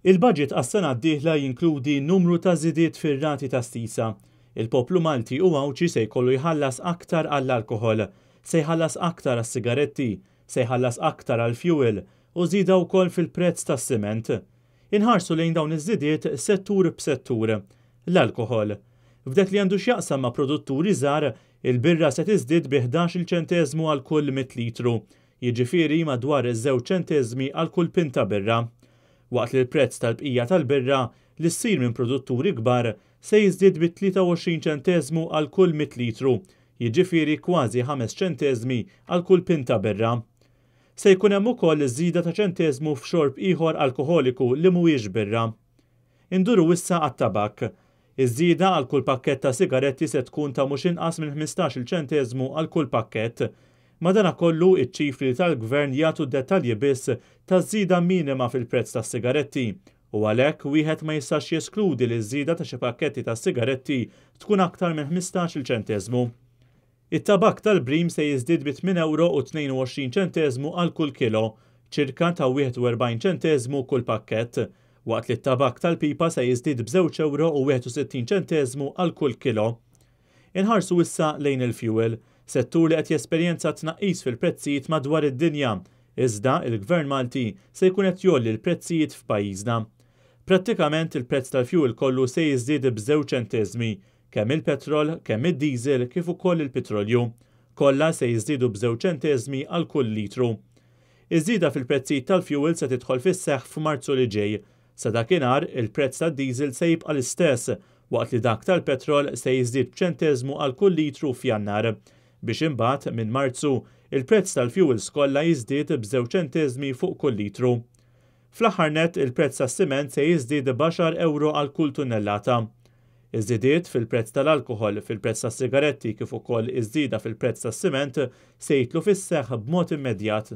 Il-budget għas-sena d-dieħla jinkludi numru ta' żidiet fir-rati tas-sisa. Il-poplu Malti u Għawdxi se jkollu jħallas aktar għall-alkoħol, se jħallas aktar għas-sigaretti, se jħallas aktar għall-fjuwil u żieda wkoll fil-prezz tas-siment. Inħarsu lejn dawn iż-żidiet settur b'settur. L-alkoħol. F'dak li għandu x'jaqsam ma' produtturi żgħar, il-birra se tiżdied bi 11-il ċenteżmu għal kull mitt litru, jiġifieri madwar żewġ ċenteżmi għal kull pinta birra. Waqt li l-prezz tal-bqija tal-birra li ssir minn produtturi kbar se jiżdied bi 23 ċenteżmu għal kull mitt litru, jiġifieri kważi ħames ċenteżmi għal kull pinta birra. Se jkun hemm ukoll żieda ta' ċenteżmu f'xorb ieħor alkoħoliku li mhuwiex birra. Induru issa għat-tabakk. Iż-żieda għal kull pakkett ta' sigaretti se tkun ta' mhux inqas minn 15-il ċenteżmu għal kull pakkett. Madanakollu, iċ-ċifri tal-Gvern jagħtu d-dettalji biss taż-żieda minima fil-prezz tas-sigaretti u għalhekk wieħed ma jistax jeskludi li ż-żieda ta' xi pakketti tas-sigaretti tkun aktar minn 15-il ċenteżmu. It-tabakk tal-brim se jiżdied bi tmien ewro u 22 ċenteżmu għal kull kilo, ċirka ta' 41 ċenteżmu kull pakkett, waqt li t-tabakk tal-pipa se jiżdied b'żewġ ewro u 61 ċenteżmu għal kull kilo. Inħarsu issa lejn il-fjuwil, settur li qed jesperjenza tnaqqis fil-prezzijiet madwar id-dinja, iżda il-Gvern Malti se jkun qed jgħolli l-prezzijiet f'pajjiżna. Prattikament il-prezz tal-fjuwil kollu se jiżdied b'żewġ ċenteżmi, kemm il-petrol, kemm id-diesel kif ukoll il-pitrolju. Kollha se jiżdiedu b'żewġ ċenteżmi għal kull litru. Iż-żieda fil-prezzijiet tal-fjuwil se tidħol fis-seħħ f'Marzu li ġej. Sa dakinhar, il-prezz tad-diesel se jibqa' l-istess, waqt li dak tal-petrol se jiżdied b'ċenteżmu għal kull litru f'Jannar. Biex imbagħad, minn Marzu, il-prezz tal-fjuwils kollha jiżdied b'żewġ ċenteżmi fuq kull litru. Fl-aħħar nett, il-prezz tas-siment se jiżdied b'għaxar ewro għal kull tunnellata. Iż-żidiet fil-prezz tal-alkoħol, fil-prezz tas-sigaretti kif ukoll iż-żieda fil-prezz tas-siment se jidħlu fis-seħħ b'mod immedjat.